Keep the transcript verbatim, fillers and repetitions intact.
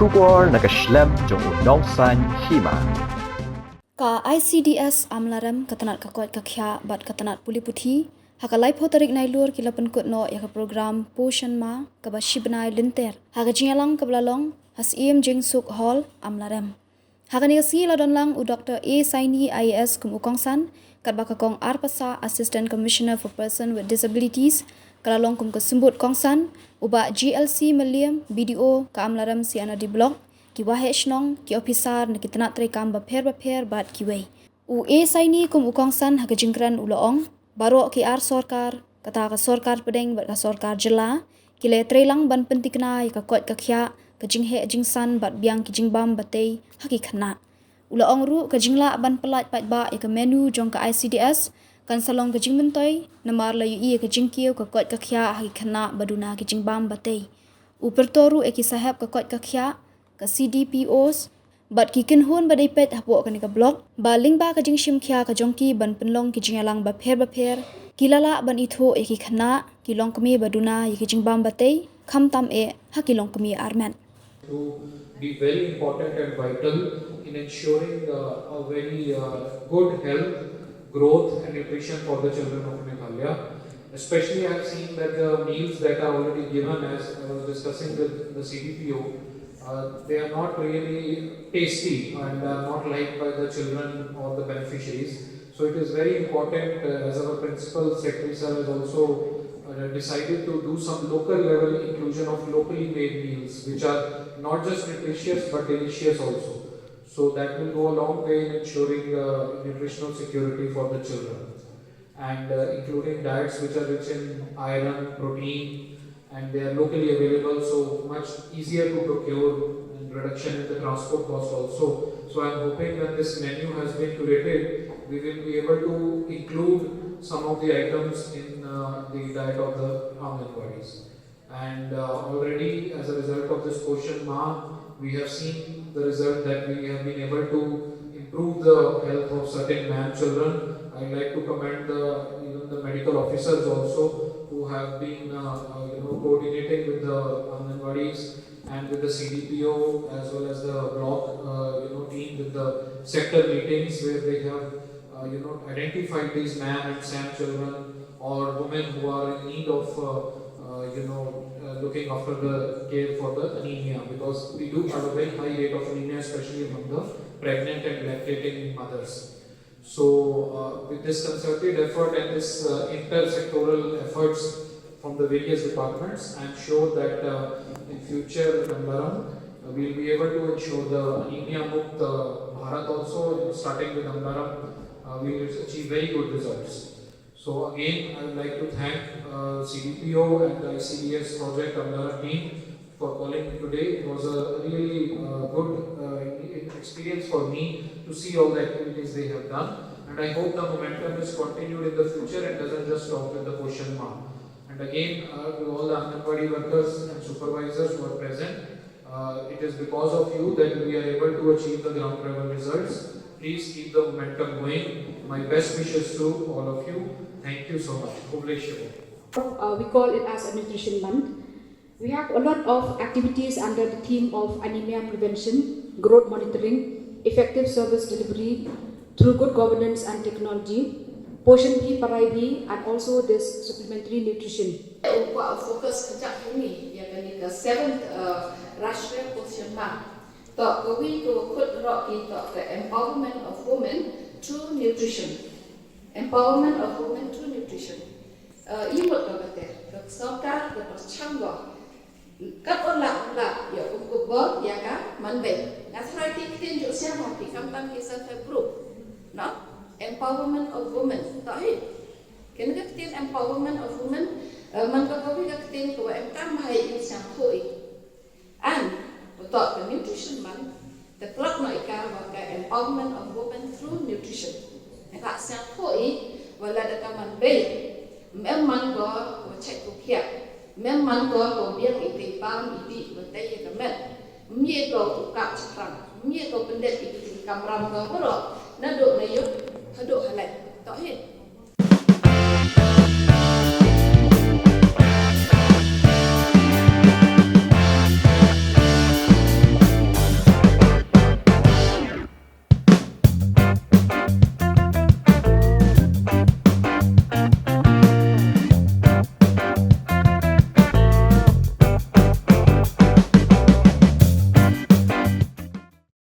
Khubor na ka shlem jong u nongsan hima. Ka I C D S Amlarem, ka tnat ka koit ka khiah bad ka tnat pule puthi, ha ka laiphew tarik Nailur ki la pynkut noh ïa ka program Poshan Ma kaba shi bnai lynter ha ka jingïalang kaba la long ha Syiem Jingsuk Hall, Amlarem. Ha kane ka sngi la don lang u Doctor A Saini, I A S, kum u kongsan, katba ka Kong Arpasa, Assistant Commissioner for Person with Disabilities, ka la long kum ka symbud kongsan, u Bah G L C Mylliem, B D O ka Amlarem C and R D Block, ki waheh shnong, ki ophisar na ki tnat treikam bapher bapher bad kiwei. U A Saini kum u kongsan ha ka jingkren u la ong, baroh ki ar sorkar, kata ka sorkar pdeng bad ka sorkar jylla, ki la ïatreilang ban pynthikna ïa ka koit ka khiah, ka jingheh jingsan bad biang ki jingbam batei ha ki khynnah. U la ong ruh ka jinglah ban pyllait paidbah ïa ka menu jong ka I C D S kan sa long ka jingmyntoi, namar la ïohi ïa ka jingkiew ka koit ka khiah ha ki khynnah ba duna ki jingbam batei. U pyrto ruh ïa ki sahep ka koit ka khiah, ka C D P Os, bad ki kynhun ba dei peit hapoh kane ka block, ba lyngba ka jingshim khia ka jong ki ban pynlong ki jingïalang bapher bapher, ki la lah ban ithuh ïa ki khynnah, ki longkmie ba duna ïa ki jingbam batei, khamtam eh ha ki longkmie armet. To be very important and vital in ensuring uh, a very uh, good health, growth and nutrition for the children of Meghalaya. Especially, I've seen that the meals that are already given, as I was discussing with the C D P O, uh, they are not really tasty and are not liked by the children or the beneficiaries. So it is very important, uh, as our principal secretary sir has also uh, decided to do some local level inclusion of locally made meals, which are not just nutritious but delicious also. So that will go a long way in ensuring uh, nutritional security for the children, and uh, including diets which are rich in iron, protein, and they are locally available, so much easier to procure and reduction in the transport cost also. So I'm hoping when this menu has been curated, we will be able to include some of the items in uh, the diet of the Anganwadis. And uh, already, as a result of this Poshan Ma, we have seen the result that we have been able to improve the health of certain man children. I'd like to commend the, even the medical officers also, who have been uh, uh, you know, coordinating with the Anganwadis and with the C D P O as well as the block uh, you know, team with the sector meetings where they have uh, you know, identified these man and sam children or women who are in need of uh, uh, you know, uh, looking after the care for the anemia, because we do have a very high rate of anemia, especially among the pregnant and lactating mothers. So, uh, with this concerted effort and this uh, intersectoral efforts from the various departments, I'm sure that uh, in future, Amlarem, uh, we'll be able to ensure the anemia mukt uh, Bharat also, starting with Amlarem, uh, we will achieve very good results. So again, I would like to thank uh, C D P O and the I C D S Project Amlarem team for calling me today. It was a really uh, good uh, experience for me to see all the activities they have done. And I hope the momentum is continued in the future and doesn't just stop with the Poshan Ma. And again, uh, to all the Anganwadi workers and supervisors who are present, uh, it is because of you that we are able to achieve the ground level results. Please keep the momentum going. My best wishes to all of you. Thank you so much. Khublei shibun. Uh, we call it as a nutrition month. We have a lot of activities under the theme of anemia prevention, growth monitoring, effective service delivery through good governance and technology, Poshan Bhi Parai Bhi, and also this supplementary nutrition. Ukwah focus kejap ini, ya kani ke seventh uh, Rashtriya Poshan Maah. Toh kawi ko khut roh ki toh ke empowerment of women through nutrition. Empowerment of women through nutrition. Uh, imut ka kate, ka sorkar ka perchang go. Kat on la on la, ya kum kubor, ya ka man bai. Nga try ki ktien ju siang hong ki kam tam ki self help group. No? Empowerment of women. Toh hi. Ken ka ktien empowerment of women, uh, man ka kawi ka ktien ko em kam hai in siang hoi. An, betok ke nutrition man, te klok no ika wa ke empowerment of women through nutrition. Eka siang ko i, wala da ka man bei, mem man go wa check ko kia, mem man go ko biang i te pam i ti wa te ya ka met, mie go u kap chakram, mie go pendet i te kamram go bro, na do na yuk, hado halai, tok hin.